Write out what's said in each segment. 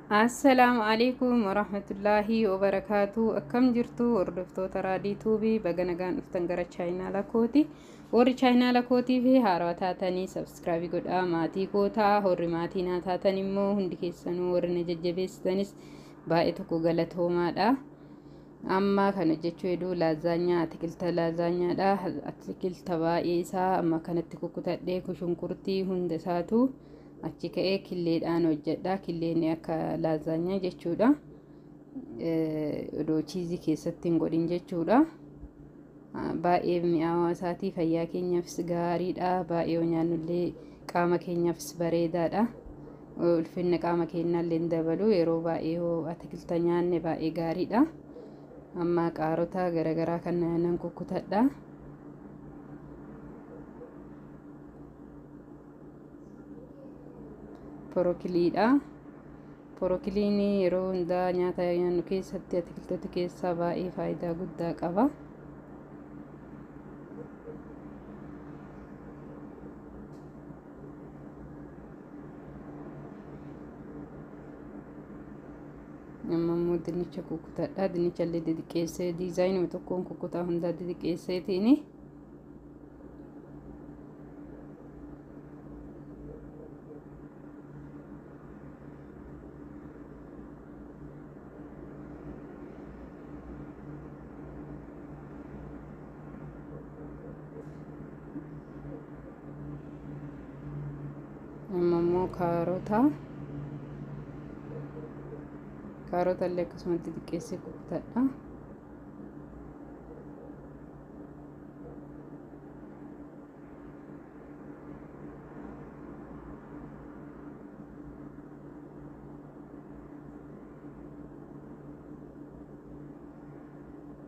Assalaamu alaikum warahmatullaahi wabarakaatu. Akkam jirtu hordoftoota Raadii Tuubii? Baga nagaan dhuftan gara chaayinaala kooti. Warri chaayinaala kootii fi haarawaa taatanii subscribe godhaa maatii kootaa. Warri maatii naa taatan immoo hundi keessanuu, warri na jajjabeessitanis baay'ee tokko galatoomaadha. Amma kan hojjechuu heduu laazaanyaa, atikilta laazaanyaadha. Atikilta baay'ee isaa amma kanatti kukkutadhee, shunkurtii hunda isaatu achi ka'ee killeedhaan hojjedha. Killeen akka laazaanyaa jechuudha. Odoo cheese keessatti hin godhin jechuudha. Baay'ee mi'aawaa isaatii, fayyaa keenyaafis gaariidha. Baay'ee yoo nyaannullee qaama keenyaafis bareedaadha. Ulfinna qaama keenyaallee hin dabalu. Yeroo baay'ee yoo atikilta nyaanne baay'ee gaariidha. Amma qaarota garaagaraa kan nan kukkutadha. Porokiliidha. Porokiliin yeroo hundaa nyaata nyaannu keessatti atikiltoota keessaa baay'ee faayidaa guddaa qaba. Amma immoo dinnicha kukkutadha. Dinnicha illee didiqqeessee, diizaayinuma tokkoon kukkutaa, hundaa didiqqeesseetiini. Amma immoo kaarota. Kaarota illee akkasumatti xixiqqeessee kukkutadha.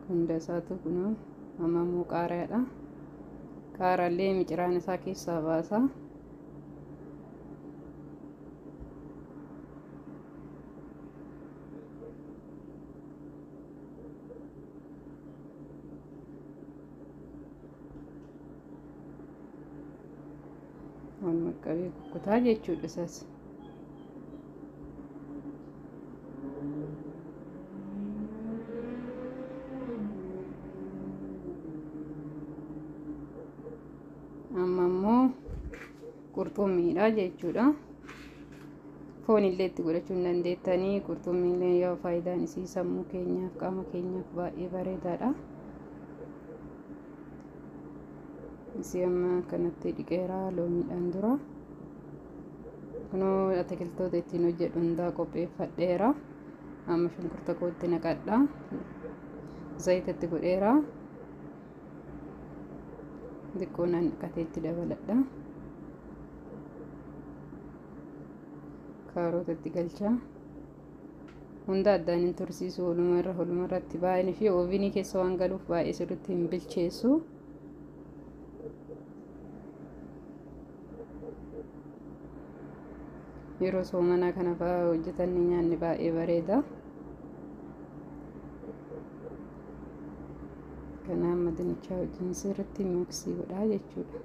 Hunda isaatu kunoo. Amma immoo qaaraadha. Qaaraallee miciraan isaa keessaa baasa. Walumaa qabee kukkutaa jechuudha isas. Amma immoo qurxummiidha jechuudha. Foon illee itti godhachuu hin dandeettanii. Qurxummiillee yoo faayidaan isii sammuu keenyaaf, qaama keenyaaf baay'ee bareedaadha. Isii amma kanatti dhiqeeraa loomiidhaan dura. Kunoo atikiltoota ittiin hojjedhu hundaa qopheeffadheera. Amma shunkurta kootti naqadha. Zayita itti godheera. Xiqqoo naan naqatee itti dabaladha. Kaarota itti galcha. Hunda addaan hin tursiisu, walumarra walumarratti baay'ee fi ovenii keessa waan galuuf baay'ee sirriitti hin bilcheessu. Yeroo soomanaa kana fa'aa hojjetanni nyaanni baay'ee bareeda. Kana amma dinnichaa wajjin sirriitti mix godhaa jechuudha.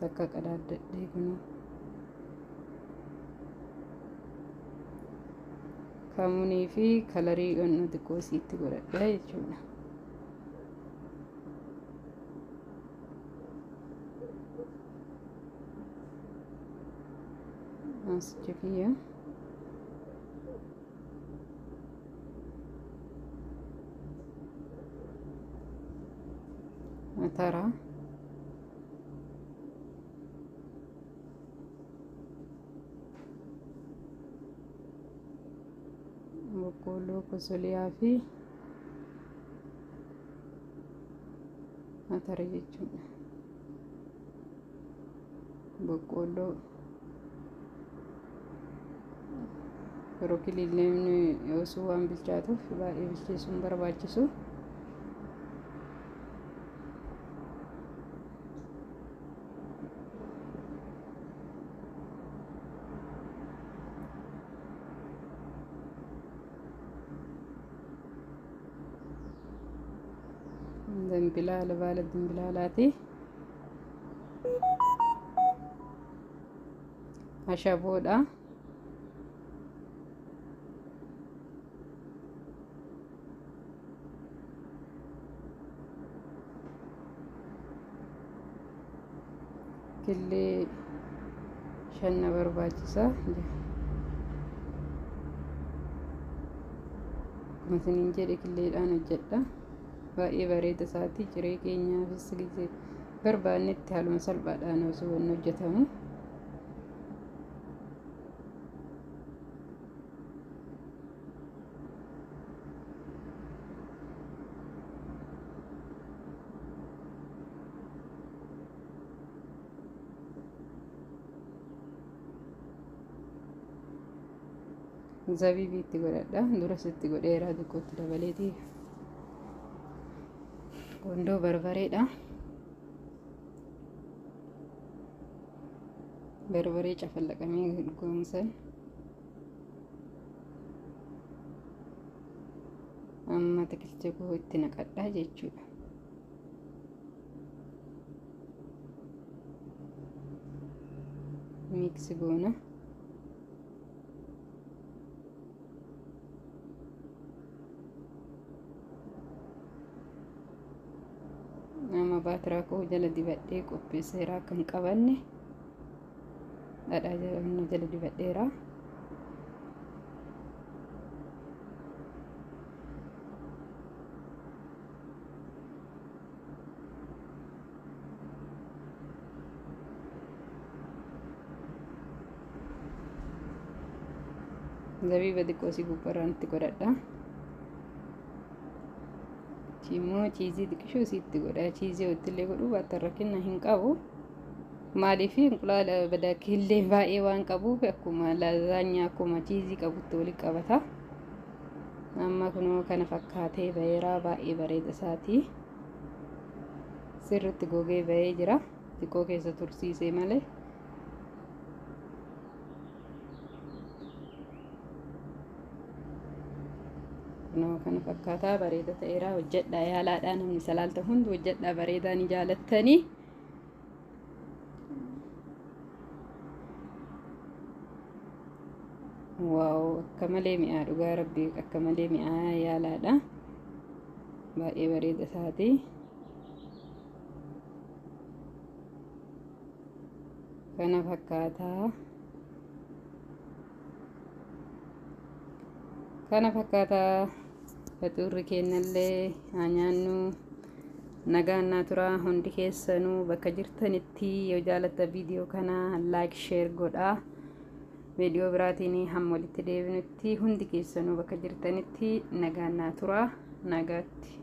Takka qadaaddadhee kunoo. Kamunii fi kalarii onnoo xiqqoo isiitti godhadha jechuudha. Asicha kiyya. Atara. Boqqoolloo, kosoliyaa fi atara jechuudha. Boqqoolloo, birokiliilleen osoo waan bilchaatuuf baay'ee bilcheessuun barbaachisu. Dimbilaala, baala dimbilaalaati. Ashaboodha. Killee 5 na barbaachisa. Akkuma isiniin jedhe killeedhaan hojjedha. Baay'ee bareeda isaati. Ciree keenyaafis gisee barbaannetti haaluma salphaadhaan osoo inni hojjetamu. Zabiibii itti godhadha. Duras itti godheera, xiqqootti dabaleeti. Gundoo barbareedha. Barbaree cafallaqamee goomsan. Amma atakilcha koo itti naqadha jechuudha. Miiksi goona. Amma baatiraa koo jala dibadhee qopheesseera, akka hin qabanne dhadhaa jala dibadheera. Zabiiba xiqqoo si gubbarraan itti godhadha. Immoo cheese xiqqishuu isiitti godha. Cheese ittillee godhuu baattan rakkina hin qabu. Maaliif, inqulaala badaakillee baay'ee waan qabuuf, akkuma laazanyaa akkuma cheese qabutti walitti qabata. Amma kunoo kana fakkaatee baheeraa, baay'ee bareeda isaati. Sirriitti gogee bahee jira. Xiqqoo keessa tursiisee malee. Kunoo kana fakkaataa bareeda ta'eera. Hojjedhaa, yaalaadhaa. Namni salaalta hundi hojjedhaa, bareedaa ni jaalattanii. Wow, akka malee mi'aa, dhugaa rabbii akka malee mi'aa, yaalaadha. Baay'ee bareeda isaati. Kana fakkaataa. Kana fakkaataa faxuurri kennallee haa nyaannu. Nagaan naa turaa hundi keessanuu bakka jirtanitti. Yoo jaalatta viidiyoo kana like, share godhaa. Viidiyoo biraatiin hamma walitti deebinutti hundi keessanuu bakka jirtanitti nagaan naa turaa, nagaatti.